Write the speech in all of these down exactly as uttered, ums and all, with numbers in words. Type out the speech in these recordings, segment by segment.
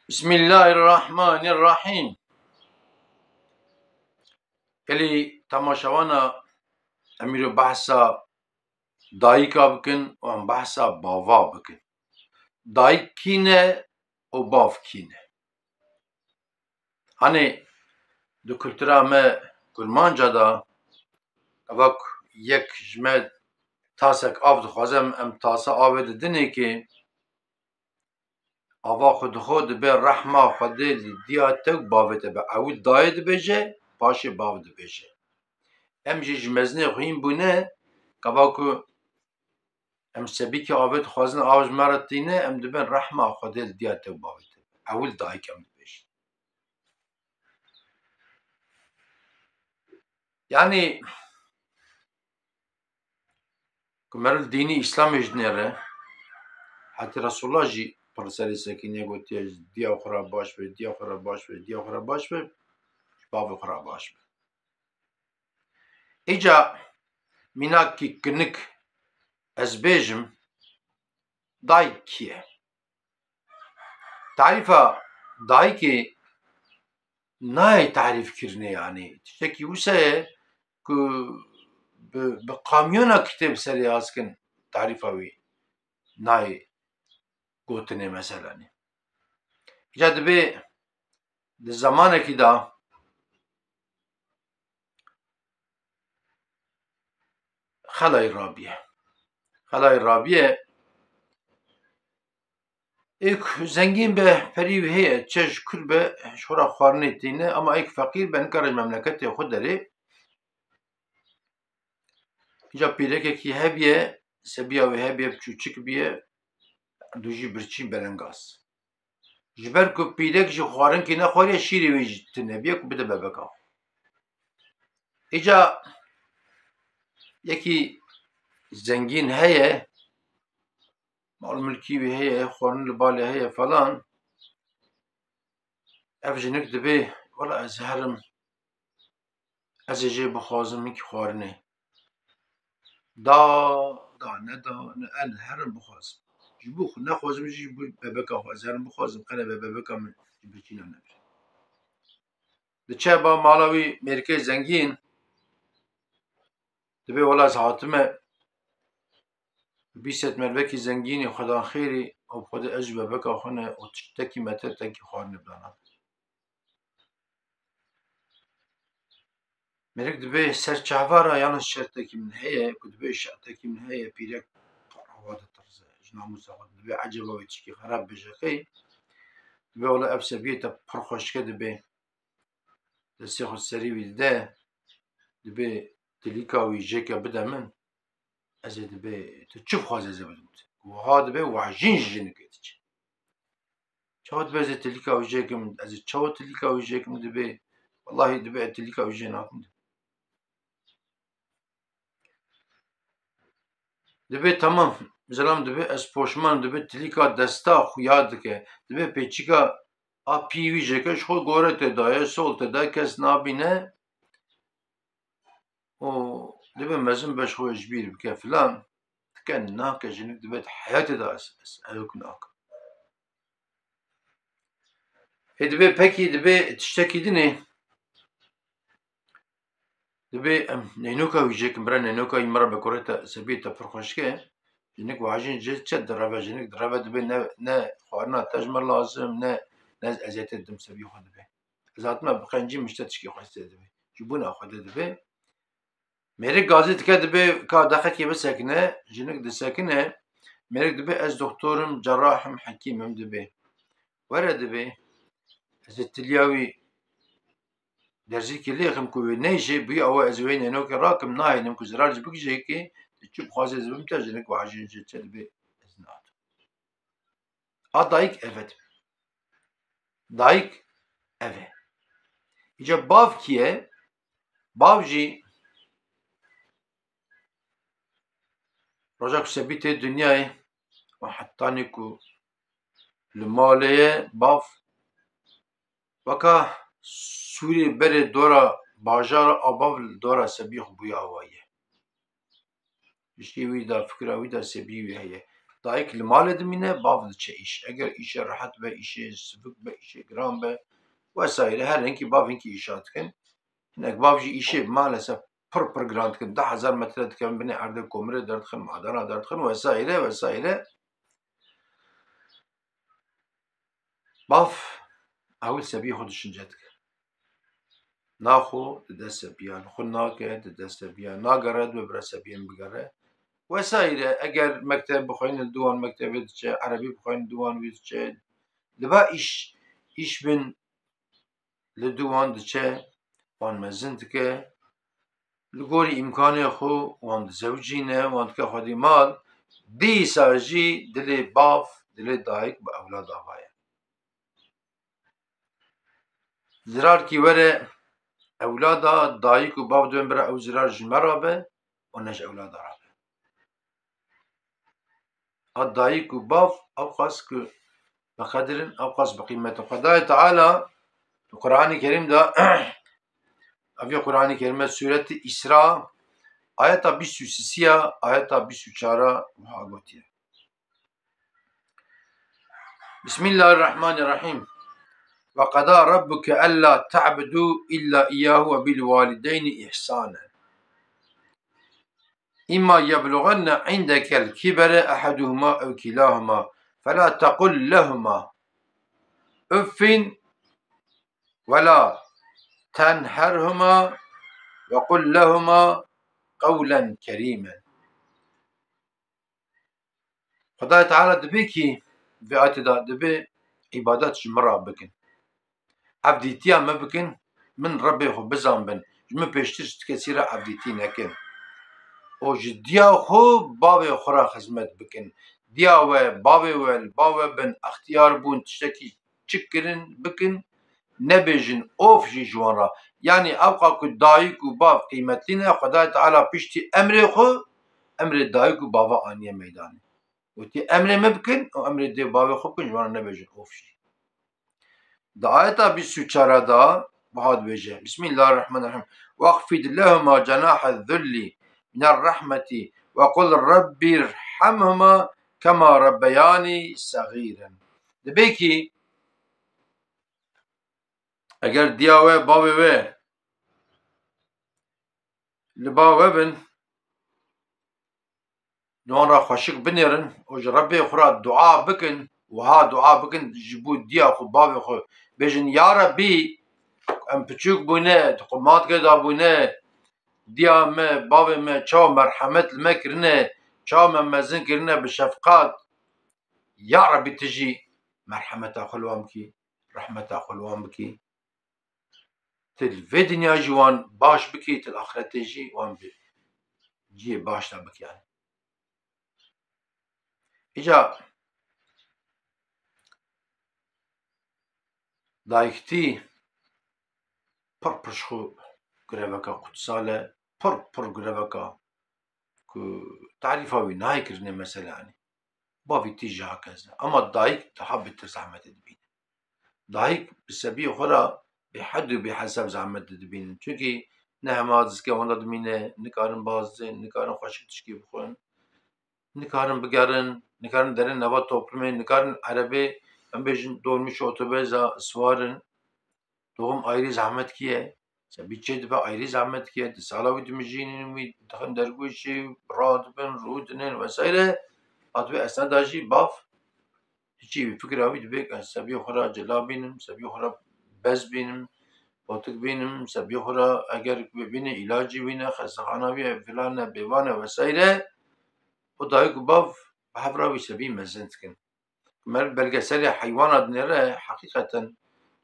Bismillahirrahmanirrahîm. Gelî temaşewana, em îro behsa dayika bikin û em behsa bava bikin. Dayik kî ne û bav kî ne? Hanê di kultura me kurmanca de, eva ku yek ji me tasek av dixwaze, em, em tasa avê didinê kê, ava xwe dixwe dibe rehma Xwedê li diya te û bavê te be. Ewil dayê dibêje, paşê bav dibêje. Em jî ji mezinê xwe hîn bûne, gava ku em sebîkê avê dixwazin, av ji me re tîne, em dibin rehma Xwedê li diya te û bavê te be. Ewil dayik em dibêjin. Yanî, ku meriv dînî Îslamê ji dinêre, hetî Resulullah jî pir serê sekînê gotiye, ji diya xwe re baş be, diya xwe re baş be, diya xwe re baş be, ji bavê xwe re baş be. Îca mînakî kinik ez bêjim, dayik kî ye? Tarîfa dayikê nayê tarîfkirinê, yanî tiştekî wisa ye ku bi, bi kamyona kitêb serê askin tarîfa wî nayê gotinê meselanê. Îca dibê di zemanekî de xelayî rabiye. Xelayî rabiye, êk zengîn be, perî wî heye, çe ji kur be, ji xwe re xwarinê tîne, ama êk feqîr be, nikare ji memleketê xwe derê. Îca pîrekekî hebiye, sebiya wê hebiye, biçûçik biye, dû jî birçî belengaz. Ji ber ku pîrek jî xwarinkî nexwariye, şîrê wî jî tune biye ku bide bebeka xwe. Îca yekî zengîn heye, mal milkî wî heye, xwarin li balê heye falan. Ev jinik dibê, wela ez herim, ez ê jê bixwazim hinkî xwarinê. Da, da, ne da, ne, ez herim bixwazim. Ji bo xwe nexwazim jî, ji bo bebeka xwe ez herim bixwazim, qene be bebeka min ji birçîna nebir. Diçe ba mala wî mêrikê zengîn, dibê wela ez hatime, bîst sed mervekî zengînî, xwedan xêrî, ew xwedê ez ji bebeka xwe ne û tiştekî me te tekî xwarinê bidana. Mêrik dibê ser çavara, yalnız şertekî min heye, ku dibê şertekî min heye, pîrek ava ditirse, ji namûsa xwe dibê eceba wê tişkî xerab bêje qey. Dibê wela ev sebiyê te pir xweşke dibê. Destê xwe serî wî dide, dibê tilîka wî jêke bide min. Ez ê dibê, tu çi bixwazî ez ê bidim te? Wiha dibê wajîn ji jinikê diçe. Çawa dibê ez ê tilîka wî jêkim, ez ê çawa tilîka wî jêkim dibê, wellahî dibê ez tilîka wî jê nakim dibê. Dibê tamam, zilam dibê ez poşman, dibê tilîka desta xuya dike, dibê pêçika a pî wî jêke ji xwe gore tê daye, sol tê daye, kes nabîne. û dibê mezin be ji xwe ji bîr bike filan, dike nake, jinik dibê di heyatê de ez, ez ewk nakim. Ê dibê pekî dibê tiştekî dinê, dibê em neynoka wî jêkin, bira neynoka wî min re be kurê te sebiyê te pir xweşke, jinik wajin jê çi direve, jinik direve dibê ne, ne xwarina te ji min lazim, ne, ne ez eziyetê didim sebiyê xwe dibê. Ez hatime bi qencî min ji te tişkî xwestê dibê. Ji bona xwe de dibê. Mêrik gazî dike dibê ka dexekê bisekine, jinik disekine. Mêrik dibê ez doktor im, cerrah im, hekîm im dibê. Were dibê. Ez ê tiliya wî derzîkê lêxim ku wê neyşê, bûyî ew ez wê nênokê rakim, nahêlim ku zirar ji bikijê kê, tu çi bixwazê ez bim te, jinik wajin jê çi dibê ez nadim. A dayik ev e dibê. Dayik ev e. Îca bav kî ye? Bav jî roja ku sebî tê dinyayê û hetanî ku li malê ye, bav weka sûrê berê dora bajara, a bav li dora sebî xwe bûye awayî ye. Hişê wî de, fikra wî de sebî wî heye. Dayik li malê dimîne, bav diçe îş. Eger îşê rehet be, îşê sivik be, îşê giran be, wesaire, her hinkî bav hinkî îşa dikin. Hinek bav jî îşê maalesef pir pir giran dikin. Deh hezar metre dikevin binê erdê komirê derdixin, madana derdixin, wesaire, wesaire. Bav ewil sebiyê xwe düşünce dike. Naxwe dide sebiyan, xwe nake dide sebiyan, nagere dibê bira sebiyên bigere. Wesaire, eger mekteb bixweyne li dû wan mektebê diçe, erebî bixweyne dû wan wî diçe. Li ba îş, îş bin li dû wan diçe, wan mezin dike. Li gorî îmkanê xwe wan dizewicîne, wan dike xwedî mal. Dîsa jî dilê bav, dilê dayik bi ewlada va ye. Zirarkî were ewlada, dayik û bav dibên bira ew zirar ji me re be û ne ji ewlada re be. A dayik û bav ewqas ku bi qedir in, ewqas bi qîmet in. Xwedayê Teala di Qur'anê Kerîm de, ev yê Qur'anê Kerîm e, Sûretî Îsra, ayeta bîst û sisiya, ayeta bîst û çara wiha gotiye. Bismillahirrahmanirrahîm. Ve qeda rabbuke ella ta'budu illa iyyahu ve bil valideyni ihsanen. إما يبلغن عندك الكبر أحدهما أو كلاهما فلا تقل لهما أف ولا تنهرهما وقل لهما قولا كريما. Xwedayê Teala dibê kî vê ayetê de dibê îbadet ji min re bikin. Evdîtiya me bikin, min Rebbê xwe bizanbin. Ji min pêştir ji ti kesî re evdîtî nekin. Û ji diya xwe bavê xwe re xizmet bikin. Diya we, bavê we, li ba we bin, extiyar bûn, tiştekî çi kirin, bikin, nebêjin of jî ji wan re. Yanî ewqa ku dayik û bav qîmetlî ne, Xwedayê Teala piştî emrê xwe, emrê dayik û bava aniye meydanê. Gotî, emrê min bikin û emrê dê bavê xwe bikin, ji wan re nebêjin of jî. Di ayeta bîst û çar de wiha dibêje, Bismillahirrahmanirrahîm. Wexfid lehuma cenahe zulli minerrahmetî ve qul Rebbî rhemhuma kema rebbeyanî sexîren. Dibê kî eger diya we, bavê we li ba we bin, li wan re xweşik binêrin û ji Rebbê xwe re dua bikin, wiha dua bikin ji bo diya xwe, bavê xwe, bêjin, Ya Rebbî, em piçûk bûne, di qumatkê de bûne, diya me, bavê me, çawa merhemet li me kirine, çawa me mezin kirine bi şefqat. Ya Rebbî, tu jî merhemeta xwe li wan bikî, rehmeta xwe li wan bikî. Tu li vê dinya jî wan baş bikî, tu li axretê jî wan bi cihê baş de bikî. Yanî. Îca dayiktî pir pir ji xwe greveke qutsal e, pir pir greveke ku tarîfa wî nayê kirinê mesela, yanî. Bavî tî ji ha kes e. Ama dayik daha bêtir zehmetê dibîne. Dayik bi sebiyê xwe re bêhed û bêhesab zehmetê dibînin. Çunkî ne hema zikê wan de dimîne, nikarin bazdin, nikarin xweşik tişkî bixwin, nikarin bigerin, nikarin derin nava toplumê, nikarin erebê, em bêjin dolmûş otobeza siwarin. Doğum ayrî zehmet kiye. Sebî çê dibe ayrî zehmet kiye. Di sala wî dimijînin, wî dixin dergûşî, radibin, rûdinin vesaire. Hatibê esnada jî bav hiçî fikra wî dibe, ez sebî xwe re cila bînim, sebî xwe re bez bînim, botik bînim, sebî xwe re eger bibîne îlacî wî ne, xestexana wî ye, filan e, bêvan e vesaire. O dayik û bav bi hev re wî sebî mezin dikin. Mer belgeselê heywana dinêre, heqîqeten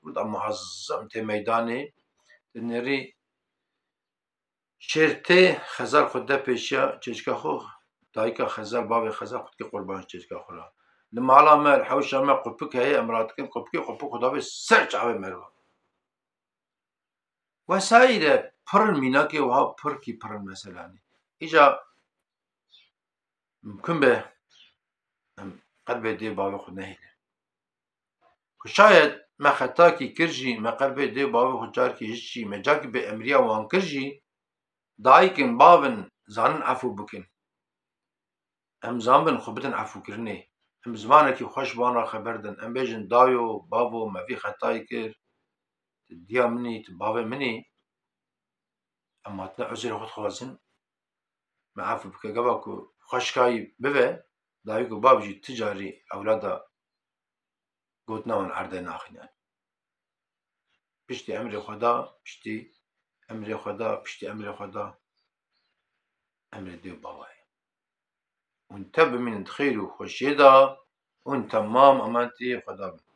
burada muazzam tê meydanê. Dinêrî şêr tê, Xezal xwe de pêşiya çêçika xwe, dayika Xezal, bavê Xezal xwe dike qurban çêçika xwe re. Li mala me, li hewşa me qupik heye, em radikin qupikê, qupik xwe davê ser çavê meriva. Wesaîre pir mînakê wiha pir kî pir in meselanê. Îca mimkun be em qelbê dê bavê xwe nehêlin. Ku şayet me xetakî kir jî, me qelbê dê bavê xwe carkî hişt jî, me carkî bê emriya wan kir jî, dayik in, bav in, zanin efû bikin. Em zanibin xwe bidin efûkirinê. Em zimanekî xweş wana xeber din. Em bêjin dayo, bavo, me vî xetayî kir. Tu diya min î, tu bavê min î. Em hatine uzrê xwe dixwazin. Me efû bike. Gava ku xweşkayî bibe, dayik û bav jî ti carî ewlada gotina wan erdê naxîne. Piştî emrê xwe da, piştî emrê xwe da, piştî emrê xwe da, emrê dê û bavayê. Hûn tev bimînin di xêr û xweşiyê de, hûn temam ementî xwe da bin.